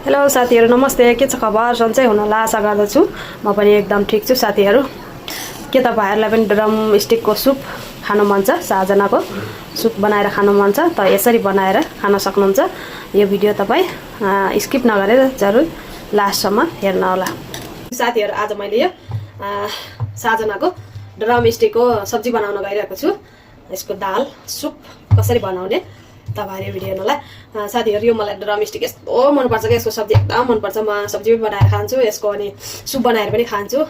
hello साथीहरु नमस्ते के छ खबर सन्चै हुनला आशा गर्दछु म पनि एकदम ठीक छु साथीहरु के तपाईहरुलाई पनि ड्रम स्टिकको सुप खान मन छ साजनाको सुप बनाएर खान मन छ त यसरी बनाएर खान सक्नुहुन्छ यो भिडियो तपाई स्किप नगरेर जरुर लास्टसम्म हेर्न होला साथीहरु आज मैले यो साजनाको ड्रम स्टिकको सब्जी बनाउन गइरहेको छु यसको दाल सुप कसरी बनाउने तपाईहरु भिडियो हेर्नलाई साथीहरु यो मलाई ड्रम स्टिक यस्तो मन पर्छ के यसको सब्जी एकदम मन पर्छ म सब्जी पनि बनाएर खान्छु यसको अनि सुप बनाएर पनि खान्छु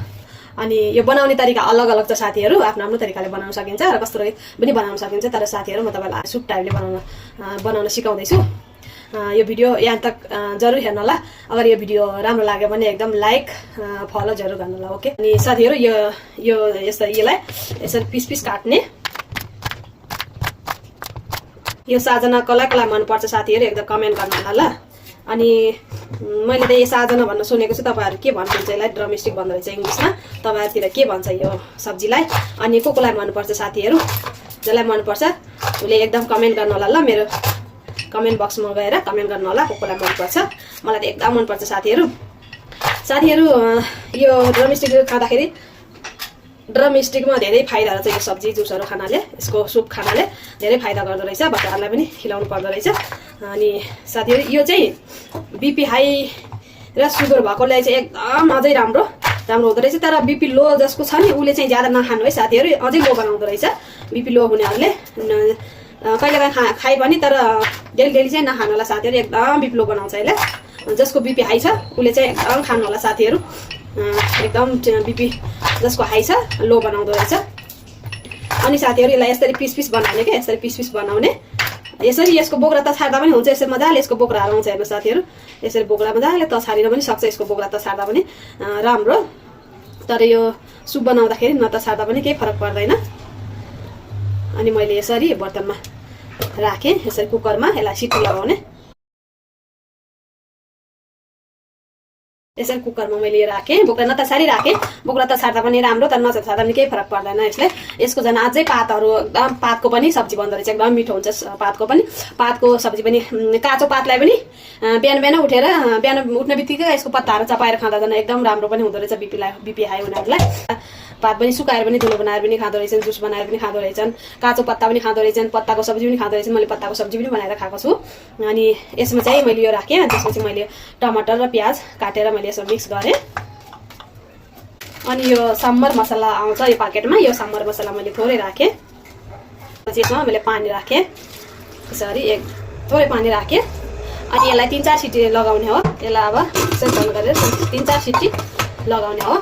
अनि यो बनाउने तरिका अलग अलग छ साथीहरु आफ्नो आफ्नो तरिकाले बनाउन सकिन्छ र कस्तो पनि बनाउन सकिन्छ तर साथीहरु म तपाईलाई सुप टाइपले बनाउन सिकाउँदै छु यो भिडियो यहाँ तक जरुर हेर्नु होला अगर यो भिडियो राम्रो लाग्यो भने एकदम लाइक फलो जरुर गर्नु होला ओके अनि साथीहरु यो यसलाई यसरी पिस पिस काट्ने यो साजना कलाई मन पर्छ साथीहरु एकदम कमेन्ट गर्नु होला ल अनि मैले त यो साजना भन्न सुनेको छु तपाईहरु के भन्नुहुन्छ यसलाई ड्रम स्टिक भन्दो रहेछ इंग्लिशमा तपाईहरुतिर के भन्छ यो सब्जीलाई अनि कोलाई मन पर्छ साथीहरु जसलाई मन पर्छ उले एकदम कमेन्ट गर्नु होला ल मेरो कमेन्ट बक्समा गएर कमेन्ट गर्नु होला कोलाई मन पर्छ मलाई त एकदम मन पर्छ साथीहरु यो ड्रम स्टिक खाँदाखेरि ड्रम स्टिकमा धेरै फाइदा छ यो सब्जी जुसहरु खानाले यसको सुप खानाले धेरै फाइदा गर्दो रहेछ बच्चाहरुलाई पनि खिलाउनु पर्दो रहेछ अनि साथीहरु यो चाहिँ बीपी हाई र सुगर भएकोलाई चाहिँ एकदम अझै राम्रो हुँदो रहेछ तर बीपी लो जसको छ नि उले चाहिँ ज्यादा नखानु है साथीहरु अझै लो बनाउँदो रहेछ बीपी लो हुनेहरुले कहिलेकाहीँ खाइ पनि तर डेली चाहिँ नखानु होला साथीहरु एकदम बीपी लो बनाउँछ यसले जसको बीपी हाई छ उले चाहिँ एकदम खानु होला साथीहरु एकदम बीपी जसको हाई छ लो बनाउँदो रहेछ अनि साथीहरु यसलाई यसरी पिस पिस बनाउने के यसरी पिस पिस बनाउने यसरी यसको बोक्रा त छाड्दा पनि हुन्छ यसरी मजाले यसको बोक्रा आउँछ हेर्नु साथीहरु यसरी बोक्रा मजाले त छाडिन पनि सक्छ यसको बोक्रा त छाड्दा पनि राम्रो तर यो सुप बनाउँदाखेरि न त छाड्दा पनि केही फरक पर्दैन अनि मैले यसरी बर्तनमा राखे यसरी कुकरमा यसलाई सिटी लगाउने यसरी कुकरमा मैले राखे बोक्रा न त सारी राखे बोक्रा त छाड्दा पनि राम्रो तर नछाड्दा पनि केही फरक पर्दैन यसले यसको झन् अझै पातहरु एकदम पातको पनि सब्जी बन्दो रहेछ एकदम मिठो हुन्छ पातको सब्जी पनि काँचो पातलाई पनि बिहान उठेर बिहान उठ्ने बित्तिकै यसको पत्ताहरु चपाएर खाँदा झन् एकदम राम्रो पनि हुँदो रहेछ बीपी हाई हुनेहरुलाई पात पनि सुकाएर पनि धुलो बनाएर पनि खाँदो रहेछन् जुस बनाएर पनि खाँदो रहेछन् काँचो पत्ता पनि खाँदो रहेछन् पत्ताको सब्जी पनि खाँदो रहेछन् मैले पत्ताको सब्जी पनि बनाएर खाएको छु अनि यसमा चाहिँ मैले यो राखे त्यसपछि मैले टमाटर र प्याज काटेर मैले यसमा मिक्स गरे अनि यो साम्बर मसला आउँछ यो प्याकेटमा यो साम्बर मसला मैले थोरै राखे पछि यसमा मैले पानी राखे यसरी थोरै पानी राखे अनि यसलाई 3-4 सिटी लगाउने हो यसलाई अब यसरी बन्द गरेर 3-4 सिटी लगाउने हो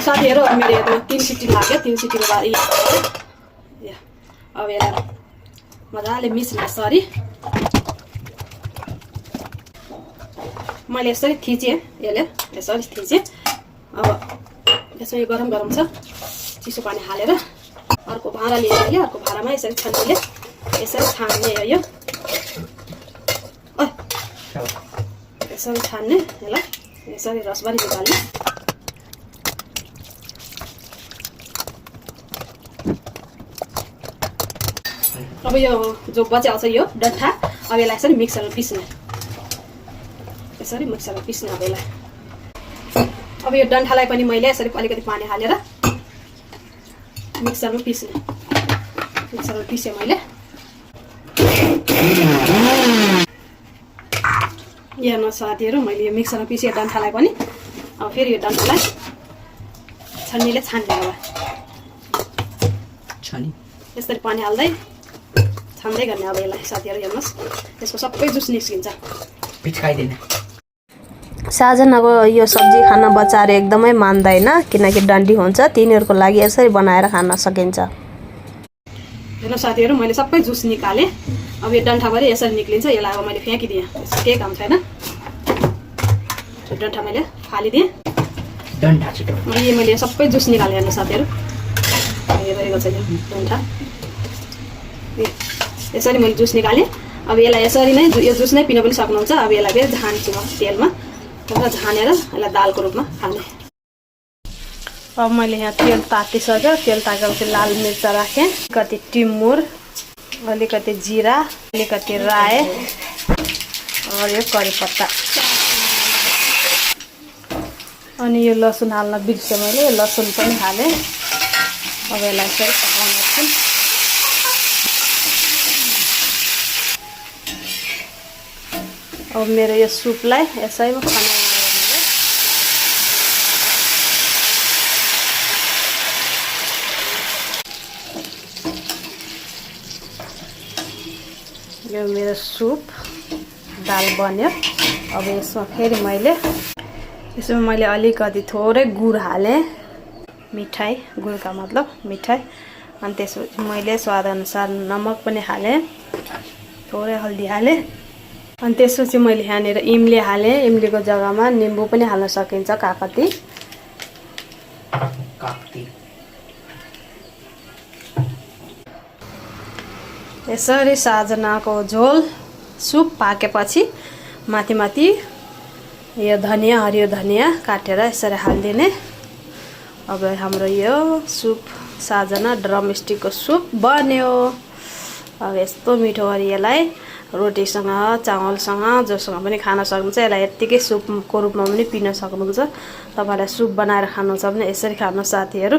साथीहरु मैले 3 सिटी लाग्यो 3 सिटी बाद अब यसलाई मजाले मिक्स यसरी मैले यसरी थिचे यसरी थिचे अब यसमा यो गरम छ चिसो पानी हालेर अर्को भाँडा लिएर अर्को भाँडामा यसरी छान्ने यसरी छान्ने यो यसरी छान्ने यसलाई यसरी रसबारी निकाल्ने अब यो जो बचाउँछ यो डट्ठा अब यसलाई यसरी मिक्सरमा पिस्ने यसरी मिक्सरमा पिस्ने अब यसलाई अब यो डन्ठालाई पनि मैले यसरी अलिकति पानी हालेर मिक्सरमा पिसे मैले यहाँ साथीहरु मैले यो मिक्सरमा पिसे डन्ठालाई पनि अब फेरि यो डन्ठालाई छन्नीले छान्ने अब यसरी पानी हाल्दै छान्दै गर्ने अब यसलाई साथीहरु हेर्नुस् यसको सबै जुस निस्किन्छ पिचकाइदिने साजनाको यो सब्जी खान बच्चाहरु एकदमै मान्दैन किनकि डन्डी हुन्छ तिनीहरुको लागि यसरी बनाएर खान सकिन्छ हेर्नु साथीहरु मैले सबै जुस निकाले अब यो डन्ठाभरि यसरी निक्लिन्छ यसलाई अब मैले फ्याँकिदिएँ यसको केही काम छैन यो डन्ठा मैले फालिदिएँ डन्ठा छिटो यो मैले सबै जुस निकाले हेर्नु साथीहरु यो गरेको छ यो डन्ठा यसरी मैले जुस निकाले अब यसलाई यसरी नै यो जुस नै पिन पनि सक्नुहुन्छ अब यसलाई फेरि झान्छु म तेलमा झानेर यसलाई दालको रूपमा खाने अब मैले यहाँ तेल तातिसक्यो तेल ताकेपछि लाल मिर्च राखेँ कति टिमुर अलिकति जीरा अलिकति राय और यो करी पत्ता अनि यो लसुन हाल्न बिर्सेँ मैले लसुन पनि हालेँ अब यसलाई चाहिँ पकाउनेछु अब मेरो यो सुपलाई यसैमा खनाल्न यो मेरो सुप दाल बन्यो अब यसमा फेरि यसमा मैले अलिकति थोरै गुड हालेँ मिठाई गुडका मतलब मिठाई अनि त्यसपछि मैले स्वादअनुसार नमक पनि हालेँ थोरै हल्दी हालेँ अनि त्यसपछि मैले यहाँनिर इमली हालेँ इमलीको जग्गामा निम्बु पनि हाल्न सकिन्छ काकती यसरी साजनाको झोल सुप पाकेपछि माथि माथि यो धनिया हरियो धनिया काटेर यसरी हालिदिने अब हाम्रो यो सुप साजना ड्रम स्टिकको सुप बन्यो अब यस्तो मिठो गरी यसलाई रोटीसँग चामलसँग जोसँग पनि खान सक्नुहुन्छ यसलाई यत्तिकै सुपको रूपमा पनि पिन सक्नुहुन्छ तपाईहरुलाई सुप बनाएर खानुहुन्छ भने यसरी खानु साथीहरु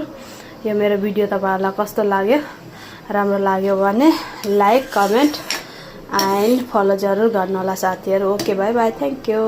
यो मेरो भिडियो तपाईहरुलाई कस्तो लाग्यो राम्रो लाग्यो भने लाइक कमेन्ट एन्ड फलो जरुर गर्नु होला साथीहरु okay bye bye thank you